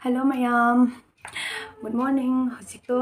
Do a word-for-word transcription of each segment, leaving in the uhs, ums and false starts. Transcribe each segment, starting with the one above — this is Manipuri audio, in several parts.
Hello ꯃꯌꯥꯝ, good morning. ꯍꯧꯖꯤꯛꯇꯣ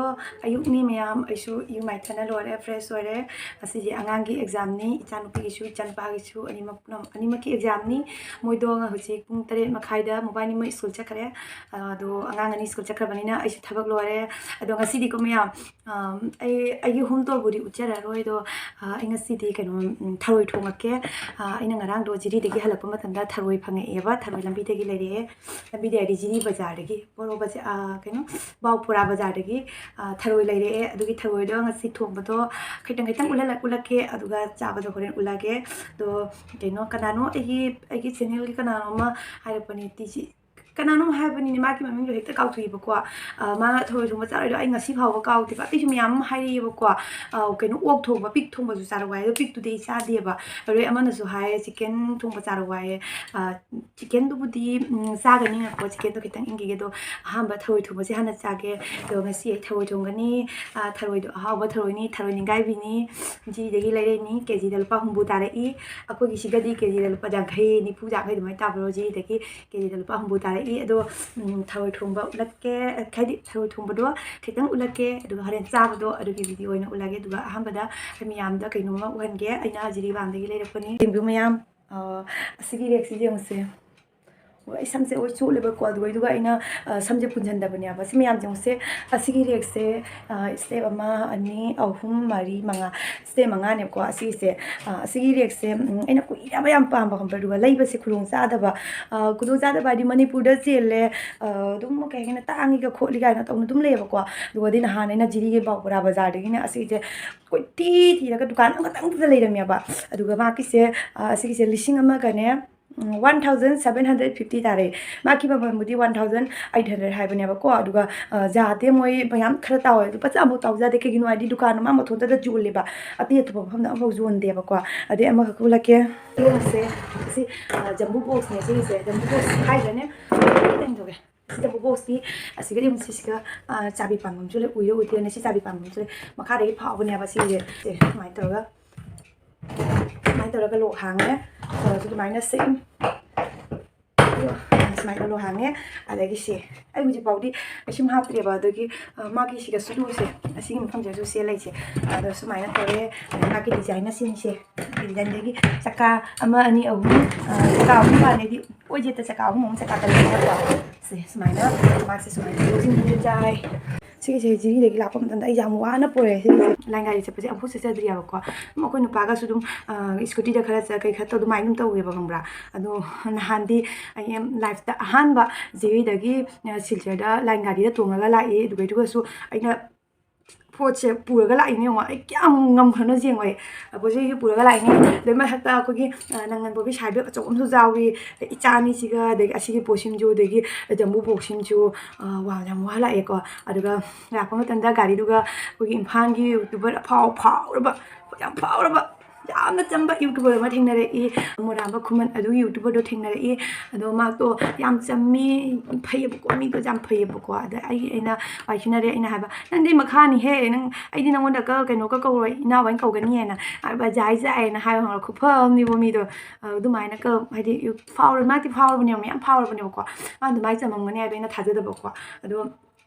ꯑꯌꯨꯛꯅꯤ ꯃꯌꯥꯝ, ꯑꯩꯁꯨ ꯏꯔꯨ ꯃꯥꯏꯊꯅ ꯂꯣꯏꯔꯦ, fresh ꯑꯣꯏꯔꯦ꯫ ꯉꯁꯤꯗꯤ ꯑꯉꯥꯡꯒꯤ examꯅꯤ, ꯏꯆꯥꯅꯨꯄꯤꯒꯤꯁꯨ ꯏꯆꯥꯅꯨꯄꯥꯒꯤꯁꯨ ꯑꯅꯤꯃꯛ, ꯑꯅꯤꯃꯛꯀꯤ examꯅꯤ꯫ ꯃꯣꯏꯗꯣ ꯍꯧꯖꯤꯛ ꯄꯨꯡ ꯇꯔꯦꯠ ꯃꯈꯥꯏꯗ ꯃꯕꯥꯅꯤꯃꯛ school ꯆꯠꯈ꯭ꯔꯦ꯫ ꯑꯗꯣ ꯑꯉꯥꯡ ꯑꯅꯤ school ꯆꯠꯈ꯭ꯔꯕꯅꯤꯅ ꯑꯩꯁꯨ ꯊꯕꯛ ꯂꯣꯏꯔꯦ꯫ ꯑꯗꯣ ꯉꯁꯤꯗꯤꯀꯣ ꯃꯌꯥꯝ, ꯑꯝ, ꯑꯩ, ꯑꯩꯒꯤ home tourꯕꯨꯗꯤ ꯎꯠꯆꯔꯔꯣꯏ, ꯑꯗꯣ, ꯑ, ꯑꯩ ꯉꯁꯤꯗꯤ ꯀꯩꯅꯣ, ꯎꯝ, ꯊꯔꯣꯏ ꯊꯣꯡꯉꯛꯀꯦ꯫ ꯑ, ꯑꯩꯅ ꯉꯔꯥꯡꯗꯣ ꯖꯤꯔꯤꯗꯒꯤ ꯍꯜꯂꯛꯄ ꯃꯇꯝꯗ ꯊꯔꯣꯏ ꯐꯪꯉꯛꯑꯦꯕ, ꯊꯔꯣꯏ ꯂꯝꯕꯤꯗꯒꯤ ꯂꯩꯔꯛꯑꯦ꯫ ꯂꯝꯕꯤꯗ ꯍꯥꯏꯗꯤ ꯖꯤꯔꯤ ꯕꯖꯥꯔꯗꯒꯤ, ꯕꯣꯔꯣ ꯕꯖꯥ-, ꯑ, ꯀꯩꯅꯣ, ꯕꯥꯎꯄꯨꯔꯥ ꯕꯖꯥꯔꯗꯒꯤ, ꯑ, ꯊꯔꯣꯏ ꯂꯩꯔꯛꯑꯦ꯫ ꯑꯗꯨꯒꯤ ꯊꯔꯣꯏꯗꯣ ꯉꯁꯤ ꯊꯣꯡꯕꯗꯣ ꯈꯤꯇꯪ ꯈꯤꯇꯪ ꯎꯠꯍꯜꯂꯛ-, ꯎꯠꯂꯛꯀꯦ, ꯑꯗꯨꯒ ꯆꯥꯕꯗꯣ ꯍꯣꯔꯦꯟ ꯎꯠꯂꯛꯑꯒꯦ꯫ ꯑꯗꯣ ꯀꯩꯅꯣ, ꯀꯅꯥꯅꯣ ꯑꯩꯒꯤ, ꯑꯩꯒꯤ channelꯒꯤ ꯀꯅꯥꯅꯣ ꯑꯃ ꯍꯥꯏꯔꯛꯄꯅꯦ, ꯇꯤ ꯖꯤ, ꯀꯅꯥꯅꯣꯝ ꯍꯥꯏꯕꯅꯤꯅꯦ, ꯃꯥꯒꯤ ꯃꯃꯤꯡꯗꯣ ꯍꯦꯛꯇ ꯀꯥꯎꯊꯣꯛꯏꯕꯀꯣ꯫ ꯑ, ꯃꯥꯅ ꯊꯔꯣꯏ ꯊꯣꯡꯕ ꯆꯥꯔꯣꯏꯗꯣ ꯑꯩ ꯉꯁꯤ ꯐꯥꯎꯕ ꯀꯥꯎꯗꯦꯕ꯫ ꯑꯇꯩꯁꯨ ꯃꯌꯥꯝ ꯑꯃ ꯍꯥꯏꯔꯛꯑꯦꯕꯀꯣ꯫ ꯑ, ꯀꯩꯅꯣ, ꯑꯣꯛ ꯊꯣꯡꯕ, pig ꯊꯣꯡꯕꯁꯨ ꯆꯥꯔꯛꯑꯣ ꯍꯥꯏ, ꯑꯗꯣ pigꯇꯨꯗꯤ ꯑꯩ ꯆꯥꯗꯦꯕ꯫ ꯑꯗꯩ ꯑꯃꯅꯁꯨ ꯍꯥꯏ, chicken ꯊꯣꯡꯕ ꯆꯥꯔꯛꯑꯣ ꯍꯥꯏꯌꯦ꯫ ꯑ, chickenꯗꯨꯕꯨꯗꯤ, ꯎꯝ, ꯆꯥꯒꯅꯤ, ꯉꯥꯏꯈꯣ, chickenꯗꯣ ꯈꯤꯇꯪ ꯏꯪꯈꯤꯒꯦ꯫ ꯑꯗꯣ ꯑꯍꯥꯟꯕ ꯊꯔꯣꯏ ꯊꯣꯡꯕꯁꯦ ꯍꯥꯟꯅ ꯆꯥꯒꯦ꯫ ꯑꯗꯣ ꯉꯁꯤ ꯑꯩ ꯊꯔꯣꯏ ꯊꯣꯡꯒꯅꯤ꯫ ꯑ, ꯊꯔꯣꯏꯗꯣ ꯑꯍꯥꯎꯕ ꯊꯔꯣꯏꯅꯤ, ꯊꯔꯣꯏ ꯅꯤꯡꯒꯥꯏꯕꯤꯅꯤ꯫ ꯖꯤꯔꯤꯗꯒꯤ ꯂꯩꯔꯛꯏꯅꯤ, KGꯗ ꯂꯨꯄꯥ ꯍꯨꯝꯐꯨ ꯇꯥꯔꯛꯏ꯫ ꯑꯩꯈꯣꯏꯒꯤ ꯁꯤꯗꯗꯤ KGꯗ ꯂꯨꯄꯥ ꯌꯥꯡꯈꯩ, ꯅꯤꯐꯨ, ꯌꯥꯡꯈꯩ ꯑꯗꯨꯃꯥꯏꯅ ꯇꯥꯕ꯭ꯔꯣ? ꯖꯤꯔꯤꯗꯒꯤ KGꯗ ꯂꯨꯄꯥ ꯍꯨꯝꯐꯨ ꯇꯥꯔꯛꯏ꯫ ꯑꯗꯣ, ꯎꯝ, ꯊꯔꯣꯏ ꯊꯣꯡꯕ ꯎꯠꯂꯛꯀꯦ, ꯍꯥꯏꯗꯤ ꯊꯔꯣꯏ ꯊꯣꯡꯕꯗꯣ ꯈꯤꯇꯪ ꯎꯠꯂꯛꯀꯦ, ꯑꯗꯨꯒ ꯍꯣꯔꯦꯟ ꯆꯥꯕꯗꯣ ꯑꯗꯨꯒꯤ video ꯑꯣꯏꯅ ꯎꯠꯂꯛꯑꯒꯦ꯫ ꯑꯗꯨꯒ ꯑꯍꯥꯟꯕꯗ ꯑꯩ ꯃꯌꯥꯝꯗ ꯀꯩꯅꯣꯝꯃ ꯎꯍꯟꯒꯦ, ꯑꯩꯅ ꯖꯤꯔꯤꯕꯥꯝꯗꯒꯤ ꯂꯩꯔꯛꯄꯅꯤ꯫ ꯌꯦꯡꯕꯤꯌꯨ ꯃꯌꯥꯝ, ꯑ, ꯑꯁꯤꯒꯤ rackꯁꯤ ꯌꯦꯡꯉꯨꯁꯦ꯫ ꯑꯣ, ꯑꯩ ꯁꯝꯁꯦ ꯂꯣꯏ ꯆꯣꯠꯂꯦꯕꯀꯣ, ꯑꯗꯨꯒ, ꯑꯗꯨꯒ ꯑꯩꯅ, ꯑ, ꯁꯝꯁꯦ ꯄꯨꯟꯁꯤꯟꯗꯕꯅꯦꯕ꯫ ꯁꯤ ꯃꯌꯥꯝꯁꯦ ꯌꯦꯡꯉꯨꯁꯦ, ꯑꯁꯤꯒꯤ rackꯁꯦ, ꯑ, step ꯑꯃ, ꯑꯅꯤ, ꯑꯍꯨꯝ, ꯃꯔꯤ, ꯃꯉꯥ, step ꯃꯉꯥꯅꯦꯕꯀꯣ꯫ ꯑꯁꯤꯒꯤꯁꯦ, ꯑ, ꯑꯁꯤꯒꯤ rackꯁꯦ, ꯎꯝ, ꯑꯩꯅ ꯀꯨꯏꯔꯕ ꯌꯥꯝ ꯄꯥꯝꯕ, ꯈꯪꯕ꯭ꯔꯥ? ꯑꯗꯨꯒ ꯂꯩꯕꯁꯦ ꯈꯨꯗꯣꯡ ꯆꯥꯗꯕ, ꯑ, ꯈꯨꯗꯣꯡ ꯆꯥꯗꯕ ꯍꯥꯏꯗꯤ ꯃꯅꯤꯄꯨꯔꯗ ꯆꯦꯜꯂꯦ, ꯑ, ꯑꯗꯨꯝ ꯀꯩ ꯍꯥꯏꯒꯅꯤ, ꯇꯥꯡꯉꯤꯒ ꯈꯣꯠꯂꯤꯒ ꯍꯥꯏꯅ ꯇꯧꯅ ꯑꯗꯨꯝ ꯂꯩꯌꯦꯕꯀꯣ꯫ ꯑꯗꯨꯒꯗꯤ ꯅꯍꯥꯟ ꯑꯩꯅ ꯖꯤꯔꯤꯒꯤ ꯕꯥꯎꯄꯨꯔꯥ ꯕꯖꯥꯔꯗꯒꯤꯅꯦ ꯑꯁꯤꯁꯦ ꯀꯣꯏꯊꯤ ꯊꯤꯔꯒ ꯗꯨꯀꯥꯟ ꯑꯃꯈꯛꯇꯪꯗꯨꯗ ꯂꯩꯔꯝꯃꯦꯕ꯫ ꯑꯗꯨꯒ ꯃꯥꯒꯤꯁꯦ, ꯑ, ꯑꯁꯤꯒꯤꯁꯦ ꯂꯤꯁꯤꯡ ꯑꯃꯒꯅꯦ, ꯎꯝ, one thousand seven hundred fifty ꯇꯥꯔꯦ꯫ ꯃꯥꯒꯤ ꯃꯃꯜꯕꯨꯗꯤ one thousand eight hundred ꯍꯥꯏꯕꯅꯦꯕꯀꯣ꯫ ꯑꯗꯨꯒ, ꯑ, ꯌꯥꯗꯦ, ꯃꯣꯏ ꯃꯌꯥꯝ ꯈꯔ ꯇꯥꯎꯋꯦ꯫ ꯂꯨꯄꯥ ꯆꯥꯝꯃꯐꯥꯎ ꯇꯥꯎꯖꯥꯗꯦ꯫ ꯀꯩꯒꯤꯅꯣ ꯍꯥꯏꯗꯤ ꯗꯨꯀꯥꯟ ꯑꯃ ꯃꯊꯣꯟꯇꯗ ꯌꯣꯜꯂꯦꯕ, ꯑꯇꯩ ꯑꯇꯣꯞꯄ ꯃꯐꯝꯗ ꯑꯃꯐꯥꯎ ꯌꯣꯟꯗꯦꯕꯀꯣ꯫ ꯑꯗꯩ ꯑꯃꯈꯛ ꯎꯠꯂꯛꯀꯦ꯫ ꯌꯦꯡꯉꯁꯦ꯫ ꯁꯤ, ꯑ, jumbo boxꯅꯦ ꯁꯤꯒꯤꯁꯦ꯫ Jumbo box ꯍꯥꯏꯗ꯭ꯔꯅꯦ? ꯀꯩꯅꯣ ꯇꯧꯒꯦ꯫ ꯁꯤ jumbo boxꯇꯤ ꯑꯁꯤꯒꯗꯤ ꯑꯃꯨꯛ ꯁꯤꯁꯤꯒ, ꯑ, ꯆꯥꯕꯤ ꯄꯥꯝꯕ ꯑꯃꯁꯨ ꯂꯩ, ꯎꯏꯔ ꯎꯏꯗꯣꯏꯅꯦ꯫ ꯁꯤ ꯆꯥꯕꯤ ꯄꯥꯝꯕ ꯑꯃꯁꯨ ꯂꯩ꯫ ꯃꯈꯥꯗꯒꯤ ꯐꯥꯎꯕꯅꯦꯕ ꯁꯤꯁꯦ꯫ ꯁꯦ, ꯁꯨꯃꯥꯏꯅ ꯇꯧꯔꯒ, ꯁꯨꯃꯥꯏꯅ ꯇꯧꯔꯒ lock ꯍꯥꯡꯉꯦ꯫ ꯇꯧꯔꯁꯨ ꯑꯗꯨꯃꯥꯏꯅ same꯫ ꯁꯨꯃꯥꯏꯅ ꯂꯣ ꯍꯥꯡꯉꯦ꯫ ꯑꯗꯒꯤ ꯁꯤ ꯑꯩ ꯍꯧꯖꯤꯛ ꯐꯥꯎꯗꯤ ꯀꯩꯁꯨꯝ ꯍꯥꯞꯇ꯭ꯔꯦꯕ, ꯑꯗꯒꯤ, ꯑ, ꯃꯥꯒꯤ ꯁꯤꯒ ꯁꯨꯗꯨꯁꯦ, ꯑꯁꯤꯒꯤ ꯃꯐꯝꯁꯤꯗꯁꯨ ꯁꯦ ꯂꯩꯁꯦ꯫ ꯑꯗꯣ ꯁꯨꯃꯥꯏꯅ ꯇꯧꯔꯦ꯫ ꯑꯗꯩ ꯃꯥꯒꯤ design ꯁꯤꯅꯤꯁꯦ꯫ Designꯗꯒꯤ ꯆꯀꯥ ꯑꯃ, ꯑꯅꯤ, ꯑꯍꯨꯝ, ꯑ, ꯆꯀꯥ ꯑꯍꯨꯝ ꯄꯥꯜꯂꯦꯗꯤ ꯑꯣꯏꯖꯦꯠꯇ ꯆꯀꯥ ꯑꯍꯨꯝ ꯑꯍꯨꯝ ꯆꯀꯥ ꯇꯔꯨꯛꯅꯦꯕꯀꯣ꯫ ꯁꯦ ꯁꯨꯃꯥꯏꯅ ꯃꯥꯁꯦ ꯁꯨꯃꯥꯏꯅ ꯖꯤꯡ ꯖꯤꯡ ꯆꯥꯏ꯫ ꯁꯤꯒꯤꯁꯦ ꯖꯤꯔꯤꯗꯒꯤ ꯂꯥꯛꯄ ꯃꯇꯝꯗ ꯑꯩ ꯌꯥꯝ ꯋꯥꯅ ꯄꯨꯔꯛꯑꯦ꯫ ꯁꯤꯒꯤꯁꯦ line ꯒꯥꯔꯤ ꯆꯠꯄꯁꯦ ꯑꯃꯨꯛꯐꯥꯎ ꯆꯠꯆꯗ꯭ꯔꯤꯑꯕꯀꯣ꯫ ꯑꯗꯨꯝ ꯑꯩꯈꯣꯏ ꯅꯨꯄꯥꯒꯁꯨ ꯑꯗꯨꯝ, ꯑ, scootyꯗ ꯈꯔ ꯆꯠ, ꯀꯩ ꯈꯔ ꯇꯧ, ꯑꯗꯨꯃꯥꯏꯅ ꯑꯗꯨꯝ ꯇꯧꯋꯦꯕ, ꯈꯪꯕ꯭ꯔꯥ? ꯑꯗꯣ ꯅꯍꯥꯟꯗꯤ ꯑꯩ lifeꯇ ꯑꯍꯥꯟꯕ ꯖꯤꯔꯤꯗꯒꯤ, ꯑ, ꯁꯤꯜꯆꯔꯗ line ꯒꯥꯔꯤꯗ ꯇꯣꯡꯉꯒ ꯂꯥꯛꯏ꯫ ꯑꯗꯨꯒꯩꯗꯨꯒꯁꯨ ꯑꯩꯅ ꯄꯣꯠꯁꯦ ꯄꯨꯔꯒ ꯂꯥꯛꯏꯅꯦ꯫ ꯌꯦꯡꯉꯣ, ꯑꯩ ꯀꯌꯥꯝ ꯉꯝꯈ꯭ꯔꯅꯣ ꯌꯦꯡꯉꯣ꯫ ꯑꯩ ꯄꯣꯠ ꯆꯩꯁꯦ ꯄꯨꯔꯒ ꯂꯥꯛꯏꯅꯦ꯫ ꯑꯗꯩ ꯃꯊꯛꯇ ꯑꯩꯈꯣꯏꯒꯤ, ꯑ, ꯅꯪꯒꯟ ꯄꯣꯛꯄꯤ side bag ꯑꯆꯧꯕ ꯑꯃꯁꯨ ꯌꯥꯎꯔꯤ꯫ ꯑꯗꯩ ꯏꯆꯥ ꯑꯅꯤꯁꯤꯒ, ꯑꯗꯒꯤ ꯑꯁꯤꯒꯤ ꯄꯣꯠꯁꯤꯃꯁꯨ, ꯑꯗꯒꯤ jumbo boxꯁꯤꯃꯁꯨ, ꯑ, ꯋꯥ-, ꯌꯥꯝ ꯋꯥ ꯂꯥꯛꯑꯦꯀꯣ꯫ ꯑꯗꯨꯒ ꯂꯥꯛꯄ ꯃꯇꯝꯗ ꯒꯥꯔꯤꯗꯨꯒ ꯑꯩꯈꯣꯏꯒꯤ ꯏꯝꯐꯥꯜꯒꯤ YouTuber ꯑꯐꯥꯎ ꯐꯥꯎꯔꯕ, ꯌꯥꯝ ꯐꯥꯎꯔꯕ, ꯌꯥꯝꯅ ꯆꯝꯕ YouTuber ꯑꯃ ꯊꯦꯡꯅꯔꯛꯏ꯫ ꯃꯣꯔꯥꯝꯕ ꯈꯨꯃꯟ ꯑꯗꯨꯒꯤ YouTuberꯗꯣ ꯊꯦꯡꯅꯔꯛꯏ꯫ ꯑꯗꯣ ꯃꯥꯗꯣ ꯌꯥꯝ ꯆꯝꯃꯤ, ꯐꯩꯌꯦꯕꯀꯣ, ꯃꯤꯗꯣ ꯌꯥꯝ ꯐꯩꯌꯦꯕꯀꯣ꯫ ꯑꯗ ꯑꯩ, ꯑꯩꯅ ꯋꯥꯏ ꯁꯤꯟꯅꯔꯦ, ꯑꯩꯅ ꯍꯥꯏꯕ, "ꯅꯪꯗꯤ ꯃꯈꯥꯅꯤꯍꯦ, ꯅꯪ, ꯑꯩꯗꯤ ꯅꯪꯉꯣꯟꯗ ꯀ-, ꯀꯩꯅꯣꯒ ꯀꯧꯔꯣꯏ, ꯏꯅꯥꯎ ꯍꯥꯏꯅ ꯀꯧꯒꯅꯤ" ꯍꯥꯏꯅ ꯍꯥꯏꯕ, "ꯖꯥꯏ ꯖꯥꯏ" ꯍꯥꯏꯅ ꯍꯥꯏꯕ, ꯈꯪꯉꯕ꯭ꯔꯥ? ꯈꯨꯐ ꯑꯃꯅꯤꯕꯣ ꯃꯤꯗꯣ꯫ ꯑ, ꯑꯗꯨꯃꯥꯏꯅ ꯀ-, ꯍꯥꯏꯗꯤ ꯐꯥꯎꯔ-, ꯃꯥꯗꯤ ꯐꯥꯎꯔꯕꯅꯦꯕ, ꯃꯌꯥꯝ ꯐꯥꯎꯔꯕꯅꯦꯕꯀꯣ꯫ ꯃꯥ ꯑꯗꯨꯃꯥꯏꯅ ꯆꯝꯃꯝꯒꯅꯤ ꯍꯥꯏꯕ ꯑꯩꯅ ꯊꯥꯖꯗꯕꯀꯣ꯫ ꯑꯗꯣ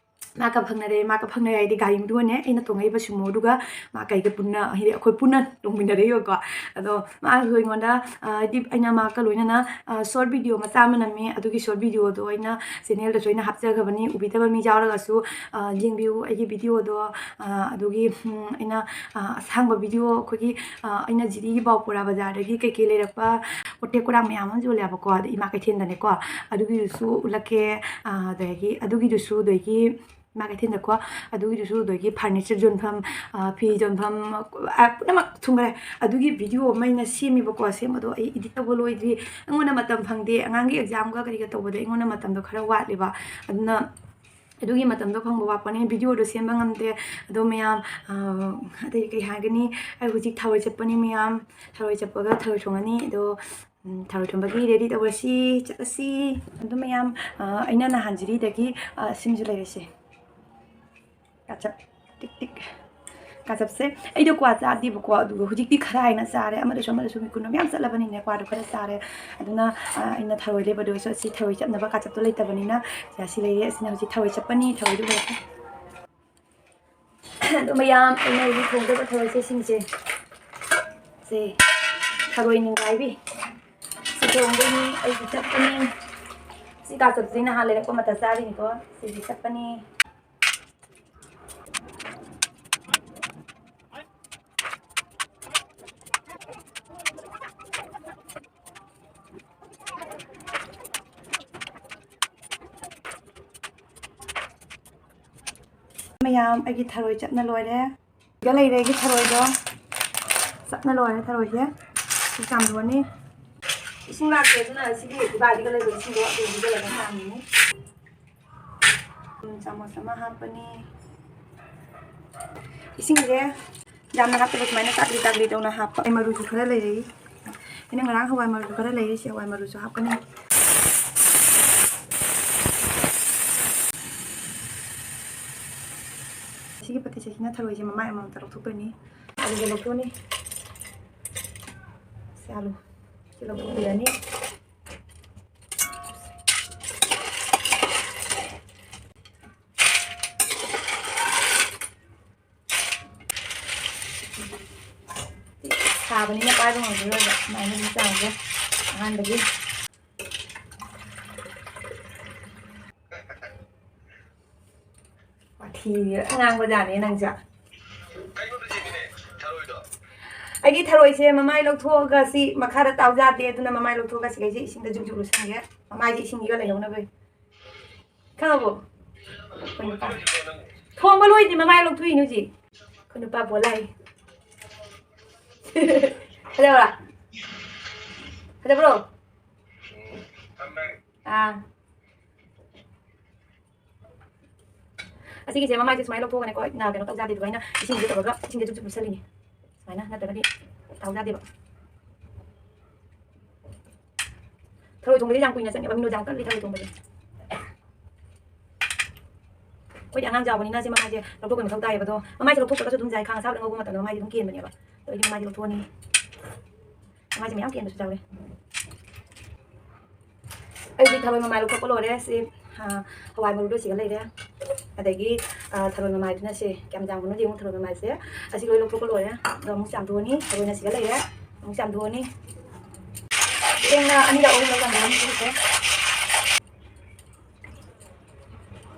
ꯃꯥꯒ ꯐꯪꯅꯔꯦ, ꯃꯥꯒ ꯐꯪꯅꯔꯦ ꯍꯥꯏꯗꯤ ꯒꯥꯔꯤꯗꯨꯒꯅꯦ, ꯑꯩꯅ ꯇꯣꯡꯉꯛꯏꯕ ꯁꯨꯃꯣꯗꯨꯒ ꯃꯥ ꯀꯩꯒ ꯄꯨꯟꯅ, ꯍꯥꯏꯗꯤ ꯑꯩꯈꯣꯏ ꯄꯨꯟꯅ ꯇꯣꯡꯃꯤꯟꯅꯔꯛꯏꯕꯀꯣ꯫ ꯑꯗꯣ ꯃꯥꯁꯨ ꯑꯩꯉꯣꯟꯗ, ꯑ, ꯍꯥꯏꯗꯤ ꯑꯩꯅ ꯃꯥꯒ ꯂꯣꯏꯅꯅ, ꯑ, short video ꯃꯆꯥ ꯑꯃ ꯅꯝꯃꯤ꯫ ꯑꯗꯨꯒꯤ short videoꯗꯣ ꯑꯩꯅ channelꯗꯁꯨ ꯑꯩꯅ ꯍꯥꯞꯆꯈ꯭ꯔꯕꯅꯤ꯫ ꯎꯕꯤꯗꯕ ꯃꯤ ꯌꯥꯎꯔꯒꯁꯨ, ꯑ, ꯌꯦꯡꯕꯤꯌꯨ ꯑꯩꯒꯤ videoꯗꯣ꯫ ꯑ, ꯑꯗꯨꯒꯤ, ꯎꯝ, ꯑꯩꯅ, ꯑ, ꯑꯁꯥꯡꯕ video ꯑꯩꯈꯣꯏꯒꯤ, ꯑ, ꯑꯩꯅ ꯖꯤꯔꯤꯒꯤ ꯕꯥꯎꯄꯨꯔꯥ ꯕꯖꯥꯔꯗꯒꯤ ꯀꯩꯀꯩ ꯂꯩꯔꯛꯄ ꯄꯣꯠ ꯇꯦꯛ ꯄꯣꯠꯔꯥꯛ ꯃꯌꯥꯝ ꯑꯃ ꯌꯣꯜꯂꯦꯕꯀꯣ꯫ ꯑꯗ ꯏꯃꯥ ꯀꯩꯊꯦꯜꯗꯅꯦꯀꯣ꯫ ꯑꯗꯨꯒꯤꯗꯨꯁꯨ ꯎꯠꯂꯛꯀꯦ꯫ ꯑ, ꯑꯗꯒꯤ ꯑꯗꯨꯒꯤꯗꯨꯁꯨ, ꯑꯗꯒꯤ ꯏꯃꯥ ꯀꯩꯊꯦꯜꯗꯀꯣ꯫ ꯑꯗꯨꯒꯤꯗꯨꯁꯨ, ꯑꯗꯒꯤ furniture ꯌꯣꯟꯐꯝ, ꯑ, ꯐꯤ ꯌꯣꯟꯐꯝ, ꯑ, ꯄꯨꯝꯅꯃꯛ ꯊꯨꯡꯈꯔꯦ꯫ ꯑꯗꯨꯒꯤ video ꯑꯃ ꯑꯩꯅ ꯁꯦꯝꯃꯦꯕꯀꯣ꯫ ꯁꯦꯝꯕꯗꯣ ꯑꯩ edit ꯇꯧꯕ ꯂꯣꯏꯗ꯭ꯔꯤ꯫ ꯑꯩꯉꯣꯟꯗ ꯃꯇꯝ ꯐꯪꯗꯦ꯫ ꯑꯉꯥꯡꯒꯤ examꯒ ꯀꯔꯤꯒ ꯇꯧꯕꯗ ꯑꯩꯉꯣꯟꯗ ꯃꯇꯝꯗꯣ ꯈꯔ ꯋꯥꯠꯂꯦꯕ꯫ ꯑꯗꯨꯅ ꯑꯗꯨꯒꯤ ꯃꯇꯝꯗꯣ ꯐꯪꯕ ꯋꯥꯠꯄꯅꯦ, videoꯗꯣ ꯁꯦꯝꯕ ꯉꯝꯗꯦ꯫ ꯑꯗꯣ ꯃꯌꯥꯝ, ꯑ, ꯑꯇꯩ ꯀꯩ ꯍꯥꯏꯒꯅꯤ? ꯑꯩ ꯍꯧꯖꯤꯛ ꯊꯔꯣꯏ ꯆꯠꯄꯅꯤ ꯃꯌꯥꯝ, ꯊꯔꯣꯏ ꯆꯠꯄꯒ ꯊꯔꯣꯏ ꯊꯣꯡꯉꯅꯤ꯫ ꯑꯗꯣ, ꯎꯝ, ꯊꯔꯣꯏ ꯊꯣꯡꯕꯒꯤ ready ꯇꯧꯔꯁꯤ, ꯆꯠꯂꯁꯤ꯫ ꯑꯗꯨ ꯃꯌꯥꯝ, ꯑ, ꯑꯩꯅ ꯅꯍꯥꯟ ꯖꯤꯔꯤꯗꯒꯤ, ꯑ, ꯁꯤꯝꯁꯨ ꯂꯩꯔꯁꯦ꯫ ꯀꯥꯆꯞ, ꯇꯤꯛ ꯇꯤꯛ꯫ ꯀꯥꯆꯞꯁꯦ ꯑꯩꯗꯣ ꯀ꯭ꯋꯥ ꯆꯥꯗꯦꯕꯀꯣ, ꯑꯗꯨꯒ ꯍꯧꯖꯤꯛꯇꯤ ꯈꯔ ꯍꯥꯏꯅ ꯆꯥꯔꯦ꯫ ꯑꯃꯗꯁꯨ ꯑꯃꯗꯁꯨ ꯃꯤꯀꯨꯟ ꯃꯌꯥꯝ ꯆꯠꯂꯕꯅꯤꯅ ꯀ꯭ꯋꯥꯗꯣ ꯈꯔ ꯆꯥꯔꯦ꯫ ꯑꯗꯨꯅ, ꯑ, ꯑꯩꯅ ꯊꯔꯣꯏ ꯂꯩꯕꯗꯣ ꯑꯩꯁꯨ ꯑꯁꯤ ꯊꯔꯣꯏ ꯆꯞꯅꯕ ꯀꯥꯆꯞꯇꯣ ꯂꯩꯇꯕꯅꯤꯅ, ꯁꯤ ꯑꯁꯤ ꯂꯩꯔꯦ꯫ ꯑꯁꯤꯅ ꯍꯧꯖꯤꯛ ꯊꯔꯣꯏ ꯆꯞꯄꯅꯤ꯫ ꯊꯔꯣꯏꯗꯨ ꯂꯣꯏꯔꯦ꯫ ꯑꯗꯨ ꯃꯌꯥꯝ ꯑꯩꯅ ꯍꯧꯖꯤꯛ ꯊꯣꯡꯗꯧꯕ ꯊꯔꯣꯏꯁꯦ ꯁꯤꯡꯁꯦ꯫ ꯁꯦ, ꯊꯔꯣꯏ ꯅꯤꯡꯒꯥꯏꯕꯤ꯫ ꯁꯤ ꯊꯣꯡꯗꯣꯏꯅꯤ, ꯑꯩꯒꯤ ꯆꯞꯄꯅꯤ꯫ ꯁꯤ ꯀꯥꯆꯞꯁꯤ ꯅꯍꯥꯟ ꯂꯩꯔꯛꯄ ꯃꯇꯝ ꯆꯥꯔꯤꯅꯤꯀꯣ꯫ ꯁꯤꯒꯤ ꯆꯞꯄꯅꯤ꯫ ꯃꯌꯥꯝ, ꯑꯩꯒꯤ ꯊꯔꯣꯏ ꯆꯞꯅ ꯂꯣꯏꯔꯦ꯫ ꯁꯤꯗ ꯂꯩꯔꯦ ꯑꯩꯒꯤ ꯊꯔꯣꯏꯗꯣ꯫ ꯆꯞꯅ ꯂꯣꯏꯔꯦ ꯊꯔꯣꯏꯁꯦ꯫ ꯁꯤ ꯆꯥꯝꯊꯣꯛꯑꯅꯤ꯫ ꯏꯁꯤꯡ ꯂꯥꯛꯇꯦ, ꯑꯗꯨꯅ ꯁꯤꯒꯤ ꯈꯨꯕꯥꯏꯁꯤꯗ ꯂꯩꯕ ꯏꯁꯤꯡꯗꯣ ꯑꯗꯨ ꯍꯩꯖꯤꯜꯂꯒ ꯆꯥꯝꯃꯤꯅꯤ꯫ ꯎꯝ, ꯆꯥꯃꯁ ꯑꯃ ꯍꯥꯞꯄꯅꯤ꯫ ꯏꯁꯤꯡꯁꯦ ꯌꯥꯝꯅ ꯍꯥꯞꯇꯕ, ꯁꯨꯃꯥꯏꯅ ꯇꯥꯛꯂꯤ ꯇꯥꯛꯂꯤ ꯇꯧꯅ ꯍꯥꯞꯄ꯫ ꯑꯩ ꯃꯔꯨꯁꯨ ꯈꯔ ꯂꯩꯔꯛꯏ꯫ ꯑꯩꯅ ꯉꯔꯥꯡ ꯍꯋꯥꯏ ꯃꯔꯨꯁꯨ ꯈꯔ ꯂꯩꯔꯤ, ꯁꯤ ꯍꯋꯥꯏ ꯃꯔꯨꯁꯨ ꯍꯥꯞꯀꯅꯤ꯫ ꯁꯤꯒꯤ ꯄꯠꯇꯤꯁꯦ, ꯁꯤꯅ ꯊꯔꯣꯏꯁꯦ ꯃꯃꯥꯏ ꯑꯃꯃꯝꯇ ꯂꯧꯊꯣꯛꯇꯣꯏꯅꯤ꯫ ꯑꯂꯨꯁꯦ ꯂꯧꯊꯣꯛꯑꯅꯤ꯫ ꯁꯤ ꯑꯂꯨ꯫ ꯁꯤ ꯂꯧꯊꯣꯛꯄꯤꯔꯅꯤ꯫ ꯁꯥꯕꯅꯤꯅ ꯄꯥꯏꯕ ꯉꯝꯈꯤꯔꯣꯏꯕ, ꯁꯨꯃꯥꯏꯅ ꯑꯗꯨꯝ ꯆꯥꯝꯒꯦ ꯑꯍꯥꯟꯕꯒꯤ꯫ ꯋꯥꯊꯤ ꯉꯥꯡꯕꯖꯥꯠꯅꯦ ꯅꯪꯁꯦ꯫ ꯑꯩꯒꯤ ꯊꯔꯣꯏꯁꯦ ꯃꯃꯥꯏ ꯂꯧꯊꯣꯛꯑꯒ ꯁꯤ ꯃꯈꯥꯗ ꯇꯥꯎ ꯌꯥꯗꯦ, ꯑꯗꯨꯅ ꯃꯃꯥꯏ ꯂꯧꯊꯣꯛꯑꯒ ꯁꯤꯈꯩꯁꯦ ꯏꯁꯤꯡꯗ ꯖꯨꯛ ꯖꯨꯛ ꯂꯨꯁꯟꯒꯦ, ꯃꯃꯥꯏꯁꯦ ꯏꯁꯤꯡꯁꯤꯒ ꯂꯩꯍꯧꯅꯕ꯫ ꯈꯪꯉꯕꯣ? ꯑꯩꯈꯣꯏ ꯅꯨꯄꯥ꯫ ꯊꯣꯡꯕ ꯂꯣꯏꯗ꯭ꯔꯤ, ꯃꯃꯥꯏ ꯂꯧꯊꯣꯛꯏꯅꯦ ꯍꯧꯖꯤꯛ꯫ ꯑꯩꯈꯣꯏ ꯅꯨꯄꯥ ꯕꯣꯂꯥꯏ꯫ ꯐꯖꯕ꯭ꯔꯥ? ꯐꯖꯕ꯭ꯔꯣ? ꯑꯥ꯫ ꯑꯁꯤꯒꯤꯁꯦ ꯃꯃꯥꯏꯁꯦ ꯁꯨꯃꯥꯏꯅ ꯂꯧꯊꯣꯛꯑꯒꯅꯦꯀꯣ, ꯅ-, ꯀꯩꯅꯣ ꯇꯧ ꯌꯥꯗꯦ꯫ ꯑꯗꯨꯃꯥꯏꯅ ꯏꯁꯤꯡꯁꯦ ꯇꯧꯔꯒ ꯏꯁꯤꯡꯁꯦ ꯆꯨꯞ ꯆꯨꯞ ꯂꯨꯞꯁꯜꯂꯤꯅꯦ꯫ ꯁꯨꯃꯥꯏꯅ ꯅꯠꯇ꯭ꯔꯒꯗꯤ ꯇꯥꯎ ꯌꯥꯗꯦꯕ꯫ ꯊꯔꯣꯏ ꯊꯣꯡꯕꯗꯤ ꯌꯥꯝ ꯀꯨꯏꯅ ꯆꯪꯉꯦꯕ, ꯃꯤꯅꯣ ꯌꯥꯝ ꯀꯜꯂꯤ ꯊꯔꯣꯏ ꯊꯣꯡꯕꯗꯤ꯫ ꯑꯩꯈꯣꯏꯗꯤ ꯑꯉꯥꯡ ꯆꯥꯎꯕꯅꯤꯅ ꯁꯤ ꯃꯃꯥꯏꯁꯦ ꯂꯧꯊꯣꯛꯄꯒꯤ ꯃꯊꯧ ꯇꯥꯏꯌꯦꯕ꯫ ꯑꯗꯣ ꯃꯃꯥꯏꯁꯦ ꯂꯧꯊꯣꯛꯇ꯭ꯔꯒꯁꯨ ꯑꯗꯨꯝ ꯌꯥꯏ, ꯈꯥꯡ ꯑꯁꯥꯕꯗ ꯉꯧꯕ ꯃꯇꯝꯗ ꯃꯃꯥꯏꯁꯦ ꯑꯗꯨꯝ ꯀꯦꯟꯕꯅꯦꯕ꯫ ꯑꯗꯣ ꯑꯩꯗꯤ ꯃꯃꯥꯏꯁꯦ ꯂꯧꯊꯣꯛꯑꯅꯤ꯫ ꯃꯃꯥꯏꯁꯦ ꯃꯌꯥꯝ ꯀꯦꯟꯕꯁꯨ ꯌꯥꯎꯔꯦ꯫ ꯑꯩꯗꯤ ꯊꯔꯣꯏ ꯃꯃꯥꯏ ꯂꯧꯊꯣꯛꯄ ꯂꯣꯏꯔꯦ꯫ ꯁꯤ, ꯑ, ꯍꯋꯥꯏ ꯃꯔꯨꯗꯣ ꯁꯤꯒ ꯂꯩꯔꯦ꯫ ꯑꯗꯒꯤ, ꯑ, ꯊꯔꯣꯏ ꯃꯃꯥꯏꯗꯨꯅ ꯁꯤ ꯀꯌꯥꯝ ꯌꯥꯝꯕꯅꯣ ꯌꯦꯡꯉꯨ꯫ ꯊꯔꯣꯏ ꯃꯃꯥꯏꯁꯦ ꯑꯁꯤ ꯂꯣꯏ ꯂꯧꯊꯣꯛꯄ ꯂꯣꯏꯔꯦ꯫ ꯑꯗꯣ ꯑꯃꯨꯛ ꯆꯥꯝꯊꯣꯛꯑꯅꯤ꯫ ꯊꯔꯣꯏꯅ ꯁꯤꯒ ꯂꯩꯔꯦ꯫ ꯑꯃꯨꯛ ꯆꯥꯝꯊꯣꯛꯑꯅꯤ꯫ ꯆꯦꯡꯅ ꯑꯅꯤꯔꯛ ꯑꯍꯨꯝꯂꯛ ꯆꯥꯝꯊꯣꯛꯑꯅꯤ ꯁꯤꯁꯦ꯫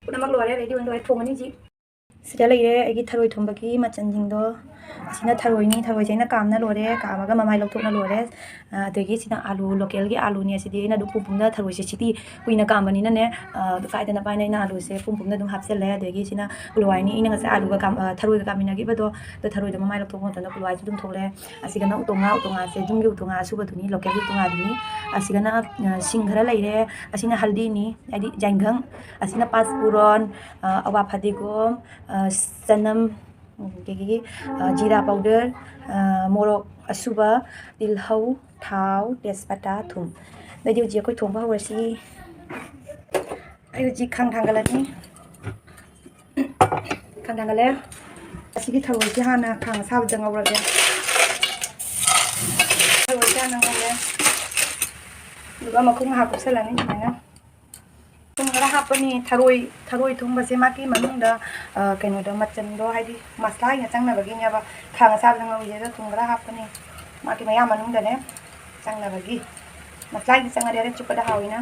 ꯄꯨꯝꯅꯃꯛ ꯂꯣꯏꯔꯦ, ready ꯑꯣꯏꯅ ꯂꯣꯏꯔꯦ꯫ ꯊꯣꯡꯉꯅꯤ ꯍꯧꯖꯤꯛ꯫ ꯁꯤꯗ ꯂꯩꯔꯦ ꯑꯩꯒꯤ ꯊꯔꯣꯏ ꯊꯣꯡꯕꯒꯤ ꯃꯆꯜꯁꯤꯡꯗꯣ꯫ ꯑꯁꯤꯅ ꯊꯔꯣꯏꯅꯤ, ꯊꯔꯣꯏꯁꯦ ꯑꯩꯅ ꯀꯥꯝꯅ ꯂꯣꯏꯔꯦ, ꯀꯥꯝꯃꯒ ꯃꯃꯥꯏ ꯂꯧꯊꯣꯛꯅ ꯂꯣꯏꯔꯦ꯫ ꯑ, ꯑꯗꯒꯤ ꯁꯤꯅ ꯑꯥꯂꯨ, ꯂꯣꯀꯦꯜꯒꯤ ꯑꯥꯂꯨꯅꯤ꯫ ꯑꯁꯤꯗꯤ ꯑꯩꯅ ꯑꯗꯨꯝ ꯄꯨꯝ ꯄꯨꯝꯅ ꯊꯔꯣꯏꯁꯦ ꯁꯤꯇꯤ ꯀꯨꯏꯅ ꯀꯥꯝꯕꯅꯤꯅꯅꯦ, ꯑ, ꯀꯥꯏꯗꯅꯕ ꯍꯥꯏꯅ ꯑꯩꯅ ꯑꯥꯂꯨꯁꯦ ꯄꯨꯝ ꯄꯨꯝꯅ ꯑꯗꯨꯝ ꯍꯥꯞꯆꯜꯂꯦ꯫ ꯑꯗꯒꯤ ꯁꯤꯅ ꯎꯂꯨꯋꯥꯏꯅꯤ, ꯑꯩꯅ ꯉꯁꯥꯏ ꯑꯥꯂꯨꯒ ꯀꯥꯝ-, ꯑ, ꯊꯔꯣꯏꯒ ꯀꯥꯝꯃꯤꯟꯅꯈꯤꯕꯗꯣ, ꯑꯗꯣ ꯊꯔꯣꯏꯗꯣ ꯃꯃꯥꯏ ꯂꯧꯊꯣꯛꯄ ꯃꯇꯝꯗ ꯎꯂꯨꯋꯥꯏꯁꯨ ꯑꯗꯨꯝ ꯊꯣꯛꯂꯛꯑꯦ꯫ ꯑꯁꯤꯒꯅ ꯎꯇꯣꯡꯉꯥ, ꯎꯇꯣꯡꯉꯥꯁꯦ ꯌꯨꯝꯒꯤ ꯎꯇꯣꯡꯉꯥ ꯑꯁꯨꯕꯗꯨꯅꯤ, ꯂꯣꯀꯦꯜꯒꯤ ꯎꯇꯣꯡꯉꯥꯗꯨꯅꯤ꯫ ꯑꯁꯤꯒꯅ, ꯑ, ꯁꯤꯡ ꯈꯔ ꯂꯩꯔꯦ꯫ ꯑꯁꯤꯅ ꯍꯜꯗꯤꯅꯤ, ꯍꯥꯏꯗꯤ ꯌꯥꯏꯉꯪ꯫ ꯑꯁꯤꯅ ꯄꯥꯁꯄꯨꯔꯣꯟ, ꯑ, ꯑꯋꯥ ꯐꯗꯤꯒꯣꯝ, ꯑ, ꯆꯅꯝ, ꯑꯗꯒꯤ, ꯑ, ꯖꯤꯔꯥ powder, ꯑ, ꯃꯣꯔꯣꯛ ꯑꯁꯨꯕ, ꯇꯤꯜꯍꯧ, ꯊꯥꯎ, ꯇꯦꯖꯄꯇꯥ, ꯊꯨꯝ꯫ ꯑꯗꯩꯗꯤ ꯍꯧꯖꯤꯛ ꯑꯩꯈꯣꯏ ꯊꯣꯡꯕ ꯍꯧꯔꯁꯤ꯫ ꯑꯩ ꯍꯧꯖꯤꯛ ꯈꯥꯡ ꯊꯥꯡꯒꯠꯂꯅꯤ꯫ ꯈꯥꯡ ꯊꯥꯡꯒꯠꯂꯦ꯫ ꯑꯁꯤꯒꯤ ꯊꯔꯣꯏꯁꯦ ꯍꯥꯟꯅ ꯈꯥꯡ ꯑꯁꯥꯕꯗ ꯉꯧꯔꯒꯦ꯫ ꯊꯔꯣꯏꯁꯦ ꯍꯥꯟꯅ ꯉꯧꯔꯦ꯫ ꯑꯗꯨꯒ ꯃꯈꯨꯝ ꯉꯥꯏꯍꯥꯛ ꯀꯨꯞꯁꯜꯂꯅꯤ ꯁꯨꯃꯥꯏꯅ꯫ ꯊꯨꯝ ꯈꯔ ꯍꯥꯞꯄꯅꯤ꯫ ꯊꯔꯣꯏ, ꯊꯔꯣꯏ ꯊꯣꯡꯕꯁꯦ ꯃꯥꯒꯤ ꯃꯅꯨꯡꯗ, ꯑ, ꯀꯩꯅꯣꯗꯣ, ꯃꯆꯟꯗꯣ, ꯍꯥꯏꯗꯤ ꯃꯁꯂꯥ ꯑꯣꯏꯅ ꯆꯪꯅꯕꯒꯤꯅꯦꯕ ꯈꯥꯡ ꯑꯁꯥꯕꯗ ꯉꯧꯔꯤꯁꯦ꯫ ꯑꯗꯣ ꯊꯨꯝ ꯈꯔ ꯍꯥꯞꯄꯅꯤ ꯃꯥꯒꯤ ꯃꯌꯥ ꯃꯅꯨꯡꯗꯅꯦ ꯆꯪꯅꯕꯒꯤ꯫ ꯃꯁꯂꯥꯒꯤ ꯆꯪꯉꯗꯤ ꯍꯣꯔꯦꯟ ꯆꯨꯞꯄꯗ ꯍꯥꯎꯋꯤꯅ꯫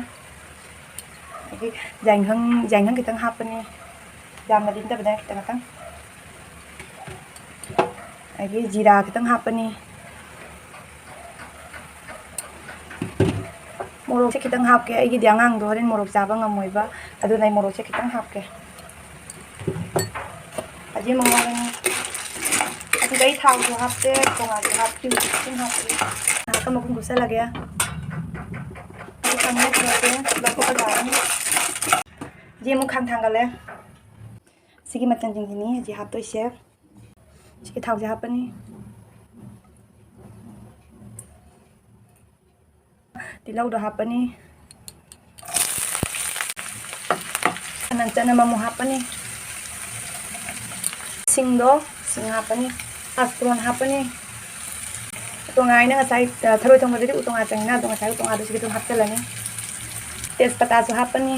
ꯑꯗꯒꯤ ꯌꯥꯏꯉꯪ, ꯌꯥꯏꯉꯪ ꯈꯤꯇꯪ ꯍꯥꯞꯄꯅꯤ, ꯌꯥꯝꯅꯗꯤ ꯅꯠꯇꯕꯗ ꯈꯤꯇꯪ ꯈꯤꯇꯪ꯫ ꯑꯗꯒꯤ ꯖꯤꯔꯥ ꯈꯤꯇꯪ ꯍꯥꯞꯄꯅꯤ꯫ ꯃꯣꯔꯣꯛꯁꯦ ꯈꯤꯇꯪ ꯍꯥꯞꯀꯦ, ꯑꯩꯒꯤꯗꯤ ꯑꯉꯥꯡꯗꯣ ꯍꯣꯔꯦꯟ ꯃꯣꯔꯣꯛ ꯆꯥꯕ ꯉꯝꯃꯣꯏꯕ, ꯑꯗꯨꯅ ꯑꯩ ꯃꯣꯔꯣꯛꯁꯦ ꯈꯤꯇꯪ ꯍꯥꯞꯀꯦ꯫ ꯑꯁꯤ ꯑꯃ ꯉꯧꯔꯅꯤ꯫ ꯑꯁꯤꯗ ꯑꯩ ꯊꯥꯎꯁꯨ ꯍꯥꯞꯇꯦ, ꯇꯣꯉꯥꯟꯁꯨ ꯍꯥꯞꯇꯦ, ꯍꯧꯖꯤꯛ ꯑꯗꯨꯝ ꯍꯥꯞꯄꯤ꯫ ꯉꯥꯏꯍꯥꯛꯀ ꯃꯈꯨꯝ ꯀꯨꯞꯁꯜꯂꯒꯦ꯫ ꯑꯗꯨ ꯊꯝꯃꯦ, ꯊꯝꯃꯦ, ꯂꯧꯊꯣꯛꯄ ꯌꯥꯔꯅꯤ꯫ ꯁꯤ ꯑꯃꯨꯛ ꯈꯥꯡ ꯊꯥꯡꯒꯠꯂꯦ꯫ ꯁꯤꯒꯤ ꯃꯆꯜꯁꯤꯡꯁꯤꯅꯤ ꯍꯧꯖꯤꯛ ꯍꯥꯞꯇꯣꯏꯁꯦ꯫ ꯁꯤꯒꯤ ꯊꯥꯎꯁꯦ ꯍꯥꯞꯄꯅꯤ꯫ ꯇꯤꯜꯍꯧꯗꯣ ꯍꯥꯞꯄꯅꯤ꯫ ꯆꯅꯝ, ꯆꯅꯝ ꯑꯃꯨꯛ ꯍꯥꯞꯄꯅꯤ꯫ ꯁꯤꯡꯗꯣ, ꯁꯤꯡ ꯍꯥꯞꯄꯅꯤ, ꯄꯥꯁꯄꯣꯔꯟ ꯍꯥꯞꯄꯅꯤ꯫ ꯎꯇꯣꯡꯉꯥ ꯑꯩꯅ ꯉꯁꯥꯏ, ꯑ, ꯊꯔꯣꯏ ꯊꯣꯡꯕꯗꯗꯤ ꯎꯇꯣꯡꯉꯥ ꯆꯪꯉꯤꯅ, ꯑꯗꯣ ꯉꯁꯥꯏ ꯎꯇꯣꯡꯉꯥꯗꯣ ꯁꯤꯗ ꯑꯗꯨꯝ ꯍꯥꯞꯆꯤꯜꯂꯅꯤ꯫ ꯇꯦꯖꯄꯇꯥꯁꯨ ꯍꯥꯞꯄꯅꯤ꯫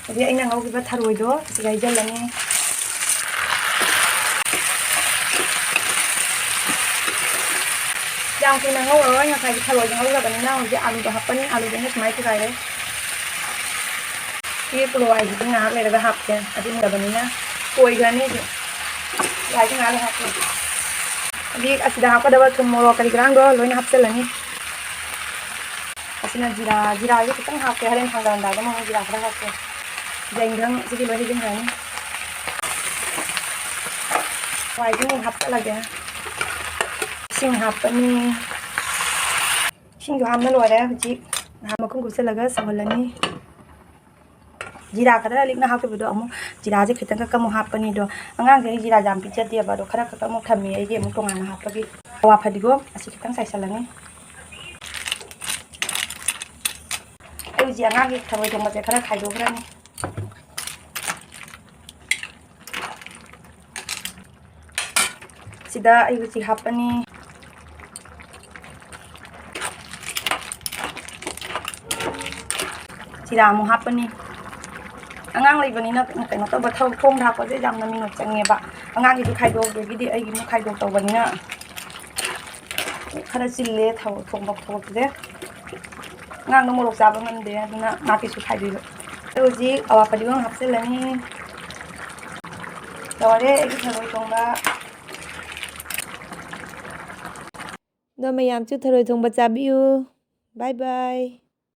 ꯍꯧꯖꯤꯛ ꯑꯩꯅ ꯉꯧꯈꯤꯕ ꯊꯔꯣꯏꯗꯣ ꯁꯤꯗ ꯍꯩꯖꯤꯜꯂꯅꯤ꯫ ꯌꯥꯝ ꯀꯨꯏꯅ ꯉꯧꯔꯔꯣꯏ, ꯉꯁꯥꯏꯒꯤ ꯊꯔꯣꯏꯗꯣ ꯉꯧꯈ꯭ꯔꯕꯅꯤꯅ꯫ ꯍꯧꯖꯤꯛ ꯑꯂꯨꯗꯣ ꯍꯥꯞꯄꯅꯤ꯫ ꯑꯂꯨꯗꯨꯅ ꯁꯨꯃꯥꯏꯅ ꯊꯨꯒꯥꯏꯔꯦ꯫ ꯁꯤ ꯄꯣꯂꯣ ꯍꯋꯥꯏꯁꯤꯗꯤ ꯉꯥꯏꯍꯥꯛ ꯂꯩꯔꯒ ꯍꯥꯞꯀꯦ, ꯑꯗꯨ ꯃꯨꯜꯂꯕꯅꯤꯅ꯫ ꯇꯣꯏꯈ꯭ꯔꯅꯤ ꯑꯗꯨ꯫ ꯍꯋꯥꯏꯁꯤ ꯉꯥꯏꯍꯥꯛ ꯂꯩꯔ ꯍꯥꯞꯀꯦ꯫ ꯍꯧꯖꯤꯛ ꯑꯁꯤꯗ ꯍꯥꯞꯀꯗꯕ ꯊꯨꯝ, ꯃꯣꯔꯣꯛ, ꯀꯔꯤ ꯀꯔꯥꯡꯗꯣ ꯂꯣꯏꯅ ꯍꯥꯞꯆꯤꯜꯂꯅꯤ꯫ ꯑꯁꯤꯅ ꯖꯤꯔꯥ, ꯖꯤꯔꯥꯁꯦ ꯈꯤꯇꯪ ꯍꯥꯞꯀꯦ, ꯍꯣꯔꯦꯟ ꯊꯥꯡꯗꯔꯝꯗꯥꯏꯗ ꯑꯃꯨꯛ ꯖꯤꯔꯥ ꯈꯔ ꯍꯥꯞꯀꯦ꯫ ꯌꯥꯏꯉꯪ, ꯁꯤꯗꯤ ꯂꯣꯏ ꯍꯩꯖꯤꯟꯈ꯭ꯔꯅꯤ꯫ ꯍꯋꯥꯏꯁꯤ ꯑꯃꯨꯛ ꯍꯥꯞꯆꯤꯜꯂꯒꯦ꯫ ꯏꯁꯤꯡ ꯍꯥꯞꯄꯅꯤ꯫ ꯏꯁꯤꯡꯁꯨ ꯍꯥꯞꯅ ꯂꯣꯏꯔꯦ꯫ ꯍꯧꯖꯤꯛ ꯅꯍꯥꯟ ꯃꯈꯨꯝ ꯀꯨꯞꯁꯜꯂꯒ ꯁꯧꯍꯜꯂꯅꯤ꯫ ꯖꯤꯔꯥ ꯈꯔ ꯂꯤꯛꯅ ꯍꯥꯞꯈꯤꯕꯗꯣ ꯑꯃꯨꯛ ꯖꯤꯔꯥꯁꯦ ꯈꯤꯇꯪ ꯈꯛ ꯑꯃꯨꯛ ꯍꯥꯞꯄꯅꯤꯗꯣ꯫ ꯑꯉꯥꯡꯁꯦ ꯑꯩ ꯖꯤꯔꯥ ꯌꯥꯝ ꯄꯤꯖꯗꯦꯕ, ꯑꯗꯣ ꯈꯔ ꯈꯛ ꯑꯃꯨꯛ ꯊꯝꯃꯤ ꯑꯩꯒꯤ ꯑꯃꯨꯛ ꯇꯣꯉꯥꯟꯅ ꯍꯥꯞꯄꯒꯤ꯫ ꯑꯋꯥ ꯐꯗꯤꯒꯣꯝ ꯑꯁꯤ ꯈꯤꯇꯪ ꯆꯥꯏꯁꯜꯂꯅꯤ꯫ ꯑꯩ ꯍꯧꯖꯤꯛ ꯑꯉꯥꯡꯒꯤ ꯊꯔꯣꯏ ꯊꯣꯡꯕꯁꯦ ꯈꯔ ꯈꯥꯏꯗꯣꯛꯈ꯭ꯔꯅꯤ꯫ ꯁꯤꯗ ꯑꯩ ꯍꯧꯖꯤꯛ ꯍꯥꯞꯄꯅꯤ꯫ ꯖꯤꯔꯥ ꯑꯃꯨꯛ ꯍꯥꯞꯄꯅꯤ꯫ ꯑꯉꯥꯡ ꯂꯩꯕꯅꯤꯅ ꯀꯩꯅꯣ ꯇꯧꯕ, ꯊꯕꯛ ꯊꯣꯡ ꯊꯥꯛꯄꯁꯦ ꯌꯥꯝꯅ ꯃꯤꯅꯣꯠ ꯆꯪꯉꯦꯕ꯫ ꯑꯉꯥꯡꯒꯤꯁꯨ ꯈꯥꯏꯗꯣꯛ, ꯑꯗꯒꯤꯗꯤ ꯑꯩꯒꯤꯁꯨ ꯈꯥꯏꯗꯣꯛ ꯇꯧꯕꯅꯤꯅ ꯈꯔ ꯆꯤꯜꯂꯦ ꯊꯕꯛ ꯊꯣꯡꯕ ꯊꯕꯛꯁꯦ꯫ ꯑꯉꯥꯡꯗꯣ ꯃꯣꯔꯣꯛ ꯆꯥꯕ ꯉꯝꯗꯦ, ꯑꯗꯨꯅ ꯃꯥꯒꯤꯁꯨ ꯈꯥꯏꯕꯤꯕ꯫ ꯑꯩ ꯍꯧꯖꯤꯛ ꯑꯋꯥ ꯐꯗꯤꯒꯣꯝ ꯍꯥꯞꯆꯤꯜꯂꯅꯤ꯫ ꯂꯣꯏꯔꯦ ꯑꯩꯒꯤ ꯊꯔꯣꯏ ꯊꯣꯡꯕ꯫ ꯑꯗꯣ ꯃꯌꯥꯝꯁꯨ ꯊꯔꯣꯏ ꯊꯣꯡꯕ ꯆꯥꯕꯤꯌꯨ꯫ ꯕꯥꯏ ꯕꯥꯏ꯫